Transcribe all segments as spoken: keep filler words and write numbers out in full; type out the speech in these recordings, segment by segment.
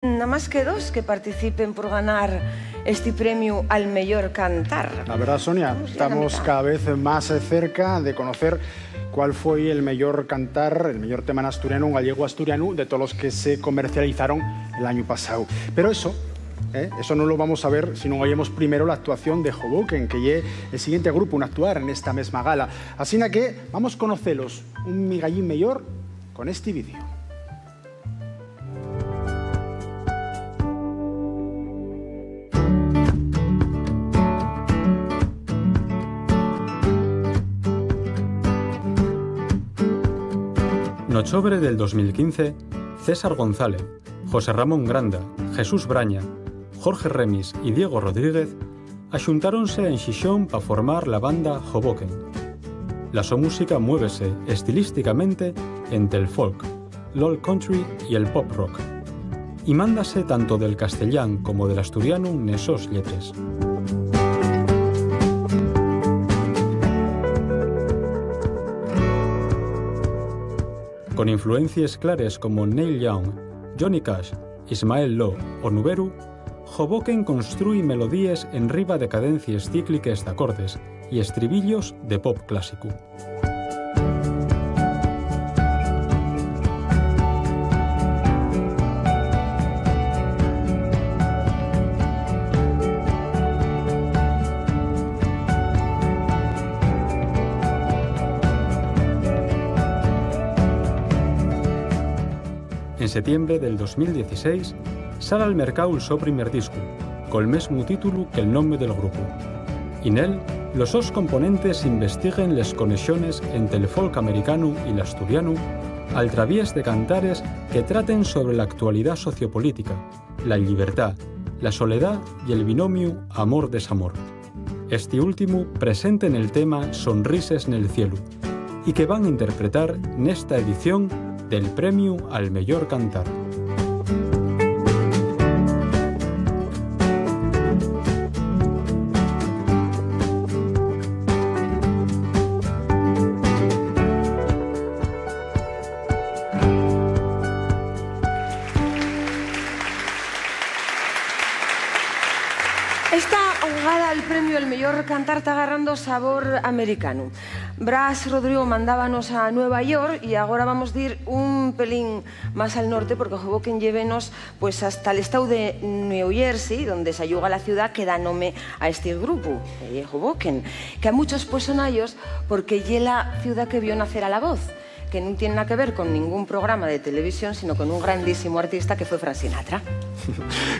namás que dos que participen por ganar esti premiu al meyor cantar. La verdad, Sonia, vamos ya a la estamos mitad. Cada vez más cerca de conocer cuál foi el meyor cantar, el meyor tema en asturianu, en gallego asturianu, de todos los que se comercializaron el año pasado. Pero eso, ¿eh? Eso no lo vamos a ver si no vayamos primero la actuación de Hoboken, que ye el siguiente grupo en actuar en esta mesma gala. Asina que vamos conocelos un migallín meyor con este vídeo. N'ochobre del dos mil quince, César González, José Ramón Granda, Jesús Braña, Jorge Remis y Diego Rodríguez axuntáronse en Xixón pa formar la banda Hoboken. La so música muévese estilísticamente ente'l folk, l'old country y el pop rock. Y mándase tanto del castellán como del asturianu nes sos lletres. Con influencies clares como Neil Young, Johnny Cash, Ismael Lo o Nuberu, Hoboken construi melodíes enriba de cadencies cícliques d'acordes y estribillos de pop clásicu. En setiembre del dos mil dieciséis, sal al mercáu'l so primer discu, col mesmu títulu que'l nome del grupu. Y nel, los sos componentes investiguen les conexones ente'l folk americanu y l'asturianu al traviés de cantares que traten sobre l'actualidá sociopolítica, la llibertá, la soledá y el binomiu amor-desamor. Esti últimu presente nel tema Sonrises nel cielu, y que van interpretar nesta edición del premiu al meyor cantar. Esta hogada al premiu al meyor cantar ta agarrando sabor americanu. Bras Rodrigo mandábanos a Nueva York y agora vamos dir un pelín más al norte, porque Hoboken llévenos, pues, hasta l'estáu de New Jersey, donde s'alluga la ciudá que da nome a esti grupu, que ye Hoboken, que a muchos, pues, sonayos porque ye la ciudá que vio nacer a La Voz, que nun tien na que ver con ningún programa de televisión, sino con un grandísimo artista que fue Frank Sinatra.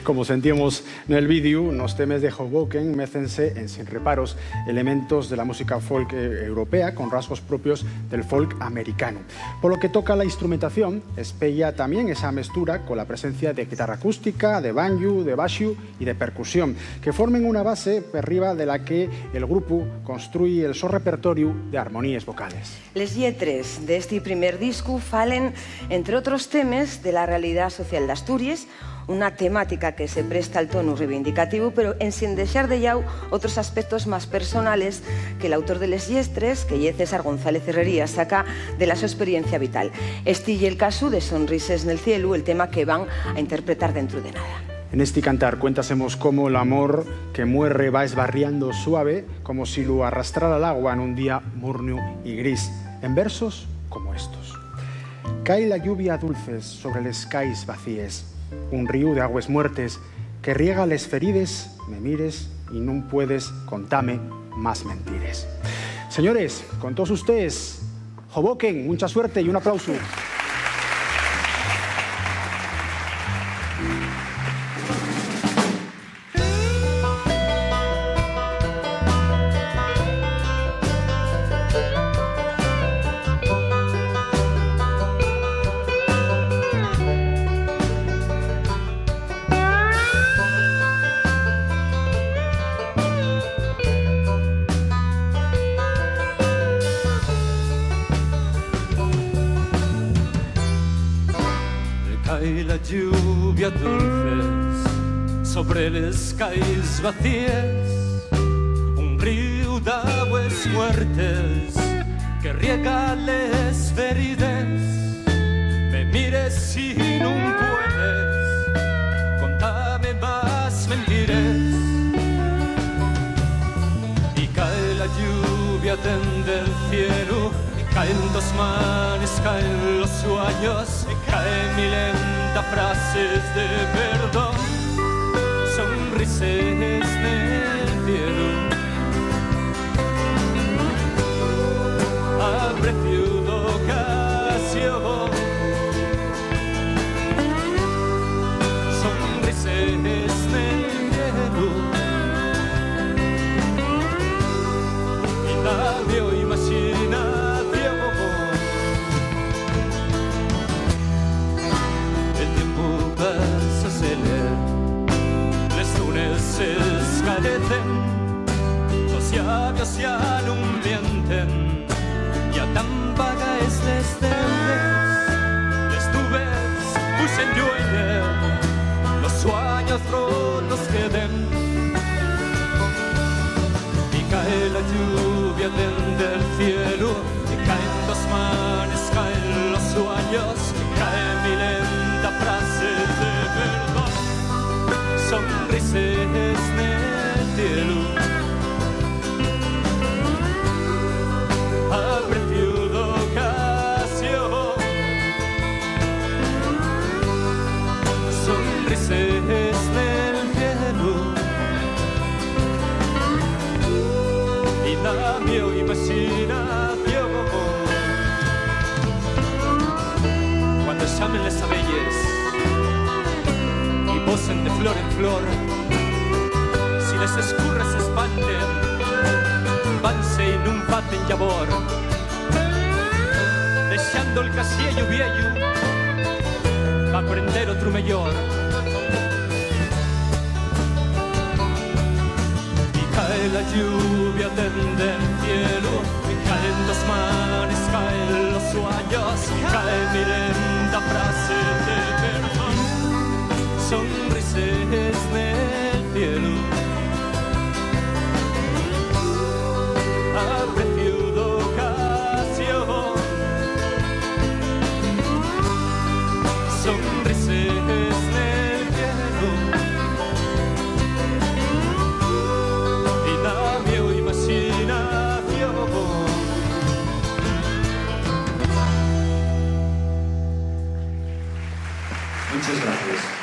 Como sentíamos nel vídeo, nos temes de Hoboken mécense, ensin reparos, elementos de la música folk, eh, europea con rasgos propios del folk americanu. Polo que toca la instrumentación, espeya tamién esa mestura cola presencia de guitarra acústica, de banju, de baxu y de percusión, que formen una base perriba de la que el grupu construi el so repertoriu de armoníes vocales. Les lletres d'esti primer discu falen, entre otros temes, de la realidá social d'Asturies, una temática que se presta al tonu reivindicativu, pero ensin dexar de llau otros aspectos más personales que l'autor de les lletres, que ye César González Herrería, saca de la so esperiencia vital. Esti ye'l casu de Sonrises nel cielu, el tema que van a interpretar dentro de nada. En esti cantar cuéntasemos cómo l'amor que muerre va esbarriando suave, como si lu arrastrara l'agua nun día morniu y gris, en versos como estos. Cai la lluvia dulces sobre les cais vacíes, un ríu d'agües muertes que riega les ferides, me mires y nun puedes contame más mentires. Señores, con toos ustees, Hoboken, muncha suerte y un aplausu. Cai la lluvia dulces sobre les cais vacíes, un ríu d'agües muertes que riega les ferides. Me mires y nun puedes Dende el cielu, y caen dos manes, caen los suaños, y caen milenta frases de perdón. Sonrises nel cielu, a preciu d'ocasión. Sonrises nel cielu, y na mio imaxinación. El tiempu pasa aceler, les lunes escalecen, los llavios ya nun mienten. Ya tán pagaes les deudes, les nubes puxen llueñe, los suaños rotos queden. Y cae la lluvia dende el cielu, y caen dos manes, caen los suaños, y caen milenta frases de perdón. Sonrises nel cielu, a preciu d'ocasión. Sonrises nel cielu, y na mio imaxinación. Cuando llamen les abelles y posen de flor en flor, si les escurres s'espanten, vanse y nun facen llabor, dexando'l casiellu vieyu pa prender otru meyor. Y cae la lluvia dende el cielu, y caen dos manes, caen los suaños, y caen milenta frases de perdón. Sonrises nel cielu, a preciu d'ocasión. Sonrises nel cielu, y na mio imaxinación. Muchas gracias.